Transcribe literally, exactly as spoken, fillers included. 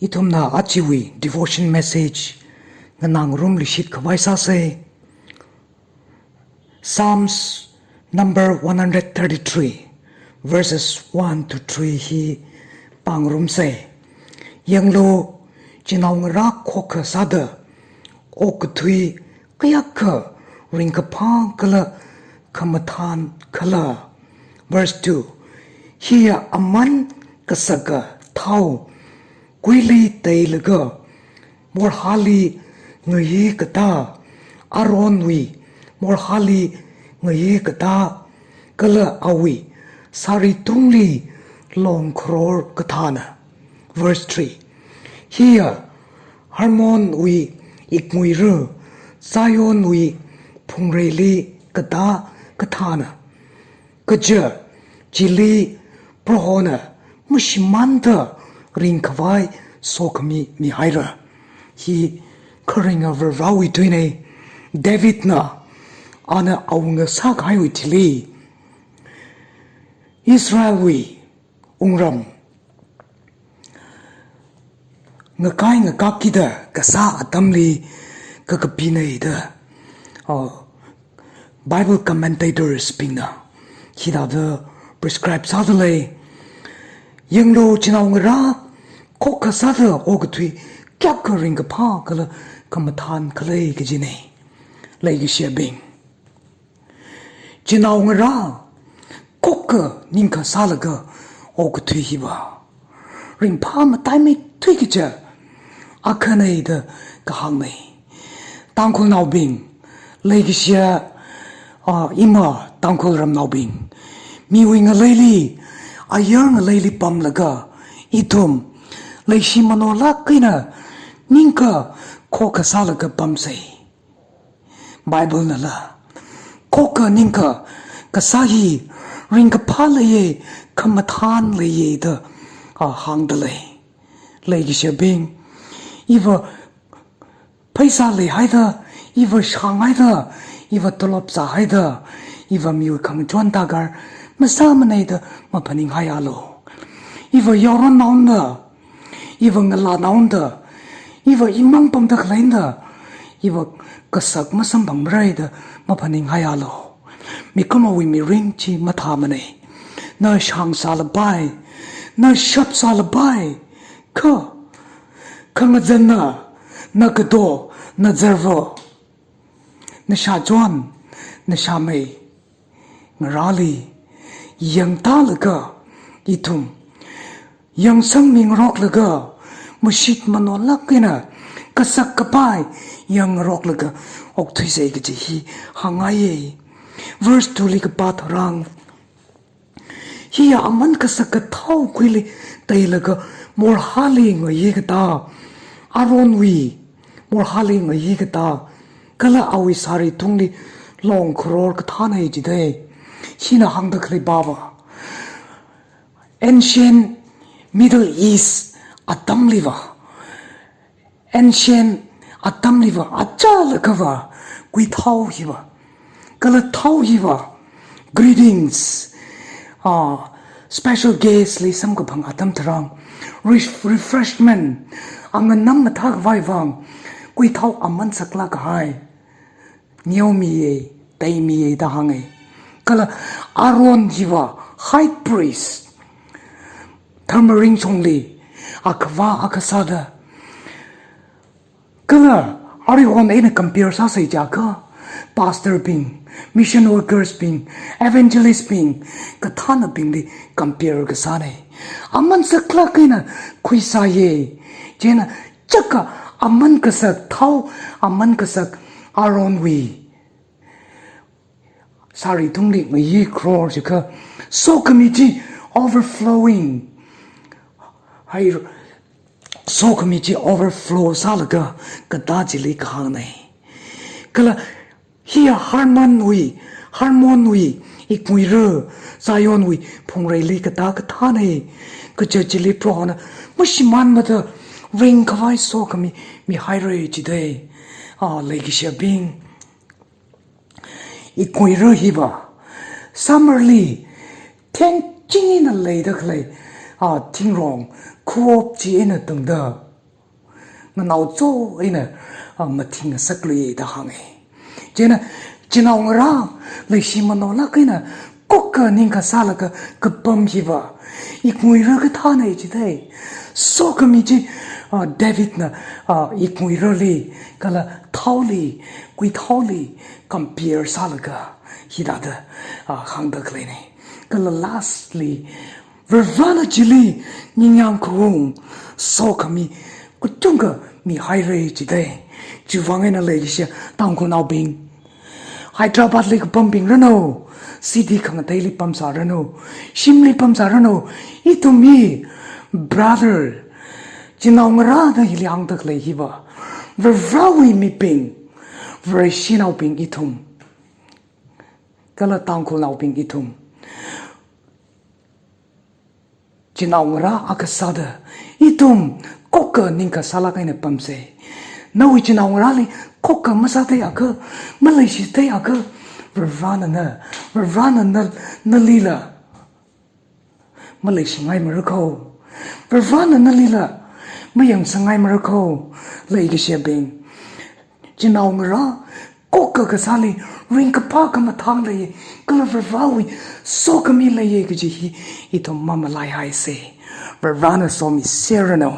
Ithumna ajawui devotion message nganāngarumluishit khavai sāsei. Psalms number one hundred thirty-three, verses one to three hi pāngarumsei. Yanglu, chinaongarā khokkha sāda okathui kayākha ringkaphā kala khamathān khala. Verse two, hiya aman kasaka thao kuili teilaga morhāli ngayi katā, Aaronwui morhāli ngayi katā, kala awui sāri tungli long kharor kathāna. Verse three, hiya Hermonwui iknguira, Zionwui phungreili katā kathāna. Kaja chili Prohona mashimānda ringkhavai sokhami mihaira. Hi kharinga Varivarāwui tuinei. Davidna ana awunga sākahaiwui thili Israelwui wungram ngakai ngakak kida kasā atamli kakapinei da, oh, Bible commentators bingna hithāda prescribe sādalei. Yanglu, chinaongarā khokkha sāda okathui kayākha ringkaphā kala khamathān khalei kajinei. Leikashiyabing, chinaongarā khokkha ningkha sālaga okathui hiva ringphā mataimeithui kaja akhanei da kahāngnei. Tangkhulnaobing, leikashiya, ah, ima Tangkhul ramnaobing, miwui ngaleili, ayar ngaleili pamlaga ithum leishi manolāk eina ningkha khokkha sālaga pamsei. Bible nala khokkha ningkha kasā hi ringkaphā leiya, khamathān leiya da, ah, hāngdalei. Leikashiyabing, iva pheisā leihaida, iva shānghaida, iva tolop zāhaida, iva miwui khangachon darkar masāmanei da maphaninghaialu. Iva yaronnaona, iva ngalānaona, iva imang pamda khaleina, iva kasak masamphangmarei da maphaninghaialu. Mikumowui mirin chi mathāmanei. Na shāngsālapai, na shapsālapai, kha khangazanna, na kato, na zarva, na shāchon, na shāmei ngarāli yangtālaga, ithum yangsangmingaroklaga, mashit manolāk eina kasak kapai yangngaroklaga okthuisei kaji hi hāngngaiye. Verse two li kapā tharan, hiya aman kasaka thao kuili teilaga morhāli ngayi katā, Aaronwui morhāli ngayi katā, kala awui sāri tungli long kharor kathānei jidalei. Hina hāngda khalei pava, Ancient Middle East atamliva, ancient atamliva achālakhava kuithao hiva, kala thao hiva, greetings, ah, special guest li samkaphang atam tharan, ref-, refreshment, anganam mathākhavai vang kuithao aman saklāk kahai neomiye, teimiye da hānge. Kala Aaron hiva high priest, tharmaringshongli akhava akha sāda. Kala aruihon eina compare sāsei jiakha, pastor bing, mission workers bing, evangelist bing, kathānabingli compare kasānei. Aman saklāk eina khuisāye. Chieina chaka aman kasak thao, aman kasak Aaronwui sāri tungli ngayi kharor jiakha, sokhami chi overflowing. Hai, sokhami chi overflow sālaga katā chili kahāngnei. Kala hiya Hermonwui, Hermonwui iknguira, Zionwui phungreili katā kathānei. Kaja chili Prohona mashimānmada ringkhavai sokhami mihairei jidalei. Ah, leikashiyabing, iknguira hiva summer li thengching eina leida khalei, ah, thingrong khuop chi eina tangda, nganao cho eina, ah, mathing ngasaklui da hānga. Chieina, chinaongarā, leishimanaolāk eina, koka ningkasālaga kapam hiva, iknguira kathāna jidai. Sokhami chi, ah, Davidna, ah, iknguirali, kala thaoli, kuithaoli, compare sālaga, hithāda, ah, hāngda khaleina. Kala lastly, Varivarana chili ningyāng khaung, sokhami kachungkha mihaira jidai. Chiwuivang eina leikashiya Tangkhulnaobing, Hyderabadli kapambing ranu, city khangateili pamsā ranu, shimli pamsā ranu, ithum hi brother, chinaongarā da hili hāngda khalei hiva, Varivarawui mibing, Vareshinaobing ithum, kala Tangkhulnaobing ithum, chinaongarā akha sāda, ithum koka ningkasālāk eina pamsa. Nawui chinaongarāli koka masātheiakha, maleishitheiakha, Varivarana, Varivarana na, nalila maleishingaimara kho. Varivarana nalila mayangsangaimara kho. Leikashiyabing, chinaongarā koka kasāli ringkaphā khamathāng leiya, kala Varivarawui sokhami leiya kaji hi ithum mamalaihaisa. Varivarana somiserranu.